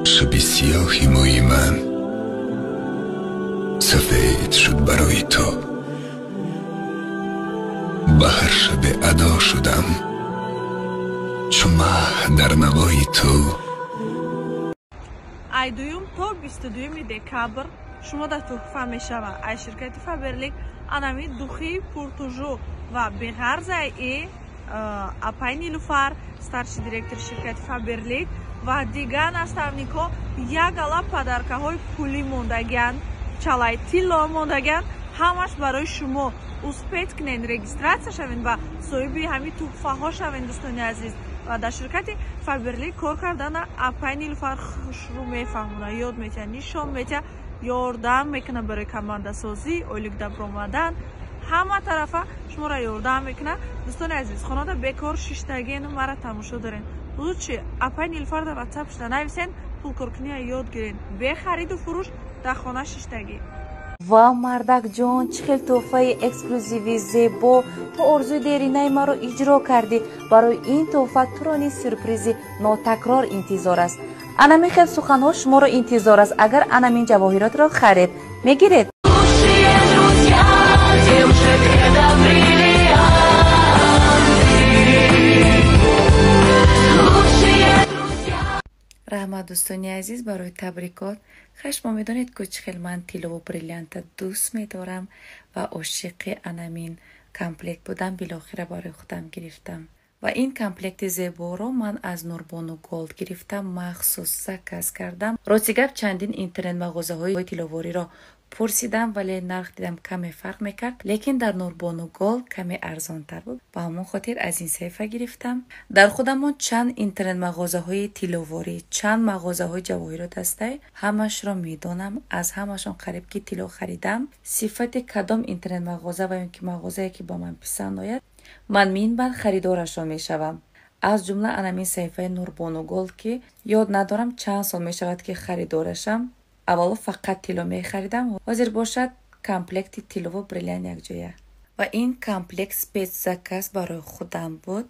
Шаби сиёҳи мӯи ман сафед шуд барои ту. Ба ҳар шабе адо шудам чу маҳ дар навои ту. Ай дуюм то 22 декабр шумо дар туҳфа мешавад ай ширкати Фаберлик анами духи пуртужу ва беғарзай и апай Нилуфар, старший директори ширкати Фаберлик ва дигар наставникҳо як ала подаркаҳои пулӣ мондагианд, чалаи тилло мондагианд. Ҳамаш барои шумо. Успеть кунед, регистрация шавед ва соҳиби ҳамин туҳфаҳо шавед, дӯстони азиз. Ва дар ширкати Фаберлик кор кардана апай Нилуфар хушрӯ мефаҳмона, ёд метиҳад, нишон метиҳад, ёрдам мекунад барои командасозӣ, ойлик дабромадан, ҳама тарафа шуморо ёрдам мекунад. Дӯстони азиз, хонада бекор шиштагиену мара тамошо дорен. Лучше апай Нилуфар дар ватсап шуда нависен, пулкоркуния ёд гирен, бе хариду фурӯш дар хона шиштагӣ. Ва мардакҷон, чӣ хел тӯҳфаи эксклюзиви зебо! Ту орзуи деринаи маро иҷро кардӣ. Барои ин тӯҳфа туро низ сюрпризи нотакрор интизор аст. Анамин хел суханҳо шуморо интизор аст, агар анамин ҷавоҳиротро харед. Мегиред? Раҳмат, дӯстони азиз, барои табрикот. Хай, шумо медонед, ку чӣ хел ман тиллову бриллианта дӯст медорам ва ошиқи анамин комплект будам, билохира барои худам гирифтам. Ва ин комплекти зеборо ман аз Нурбону Голд гирифтам, махсус заказ кардам. Рости гап, чандин интернет-мағозаҳои тилловориро пурсидам, вале нарх дидам каме фарқ мекард, лекин дар Нурбону Голд каме арзонтар буд. Ба ҳамон хотир аз ин саҳифа гирифтам. Дар худамон чанд интернет-мағозаҳои тилловорӣ, чанд мағозаҳои ҷавоҳирот ҳастай, ҳамашро медонам, аз ҳамашон қариб ки тилло харидам. Сифати кадом интернет-мағоза ва ё ки мағозае ки ба ман писанд ояд, ман минбаъд харидорашон мешавам. Аз ҷумла анамин саҳифаи Нурбону Голд, ки ёд надорам чанд сол мешавад ки харидорашам. Аввало фақат тилло мехаридам, ҳозир бошад комплекти тиллову бриллиант якҷоя. Ва ин комплект спецзаказ барои худам буд,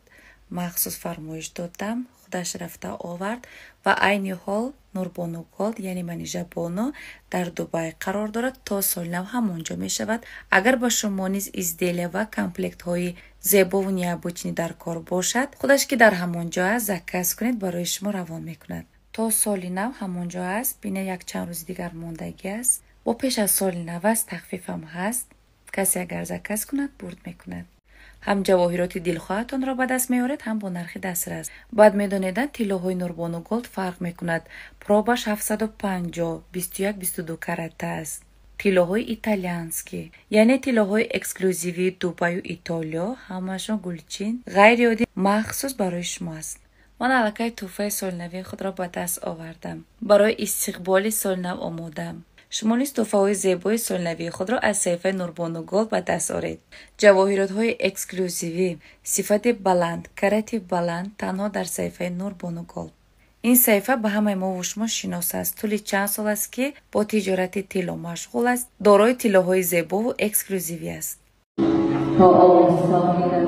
махсус фармоиш додам, худаш рафта овард. Ва айни ҳол Нурбону Голд, яъне Манижабону, дар Дубай қарор дорад, то соли нав ҳамон ҷо мешавад. Агар ба шумо низ изделия ва комплектҳои зебову необычный дар кор бошад, худаш ки дар ҳамон ҷо аст, заказ кунед, барои шумо равон мекунад. То соли нав ҳамон ҷо аст, бина якчанд рӯзи дигар мондагӣ аст. Бо пеш аз соли нав аст, тахфифам ҳаст. Касе агар заказ кунад, бурд мекунад. Ҳам ҷавоҳироти дилхоҳатонро ба даст меоред, ҳам бо нархи дастрас. Баъд медонедан, тиллоҳои Нурбону Голд фарқ мекунад. Пробаш 750, 21, 22 карата аст. Тиллоҳои италианский, яъне тиллоҳои эксклюзивии Дубаю Итолиё, ҳамашон гулчин, ғайриоддӣ, махсус барои шумо аст. Ман аллакай тӯҳфаи солинавии худро ба даст овардам. Барои истиқболи солинав омодаам. Шумо низ тӯҳфаҳои зебои солинавии худро аз саҳифаи Нурбону Голд ба даст оред. Ҷавоҳиротҳои эксклюзивӣ, сифати баланд, карати баланд танҳо дар саҳифаи Нурбону Голд. Ин саҳифа ба ҳамаи мову шумо шинос аст. Тӯли чанд сол аст, ки бо тиҷорати тилло машғул аст, дорои тиллоҳои зебову эксклюзивӣ аст. То осони дар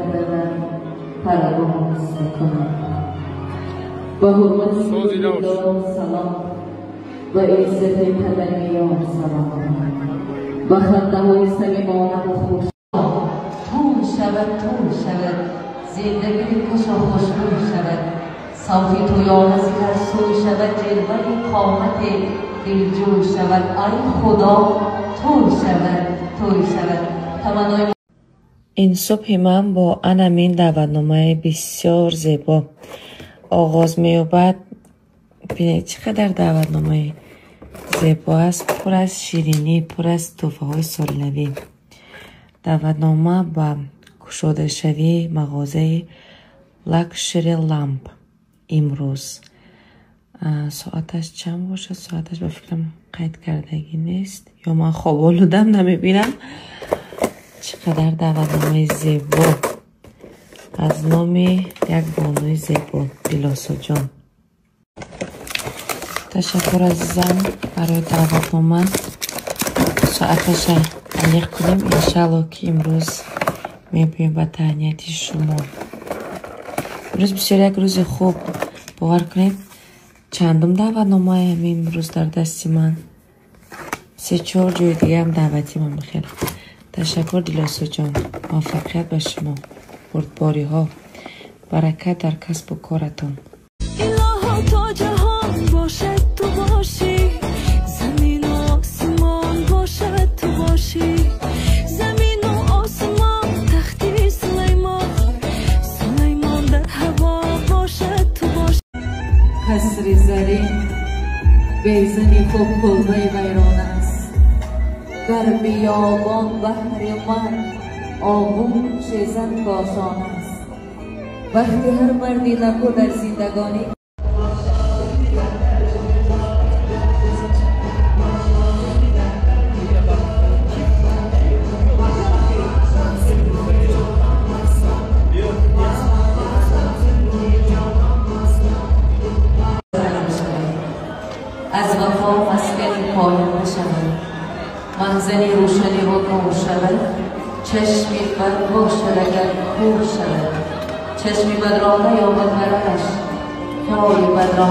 парвоз мекунам. Ба ҳурмати салом, ба иззати падари ёр салом, ба хандаҳои самимонаву хуш. Тӯй шавад, тӯй шавад, зиндагӣ дилкашу хушрӯй шавад, савти тӯёна зи ҳар сӯй шавад, ҷилваи қомати дилҷӯй шавад. Ай худо, тӯй шавад, тӯй шавад. Таманнои Ин субҳи ман бо анамин даъватномаи бисёр зебо оғоз меёбад. Бинед, чӣ қадар даъватномаи зебо аст, пур аз ширинӣ, пур аз тӯҳфаҳои солинавӣ. Даъватнома ба кушодашавии мағозаи Luxury Lamp имрӯз. Соаташ чанд бошад? Соаташ ба фикрам қайд кардагӣ нест, ё ман хоболудам, намебинам. Чӣ қадар даъватномаи зебо аз номи як бонуи зебо, Дилосоҷон. Ташаккур, азизам, барои даъватнома. Соаташа аниқ кунем, иншалло, ки имрӯз мебиём ба таҳнияти шумо. Имрӯз бисёр як рӯзи хуб, бовар кунед. Чандум даъватномаи ҳамин имрӯз дар дасти ман. Се-чор ҷои дигаам даъватӣ ман бихел. Ташаккур, Дилосоҷон. Муваффақият ба шумо. Бурдбориҳо. Баракат дар касбу коратон. Илоҳо, то ҷаҳон бошад, ту бошӣ, замину осмон бошад, ту бошӣ, замину осмон тахти Сулаймон, Сулаймон дар ҳаво бошад, ту бошӣ. Қасри зарин безани хуб кулбаи вайрон аст. Дар биёбон баҳри ман оғӯши зан кошон аст. Вақти ҳар марди наку дар зиндагонӣ از وفا مسکنی پایان نشود، منزلی روشنی و نور شود، چشمی بد باشد اگر کور شود، چشمی بد را نیابد برش، پای بد را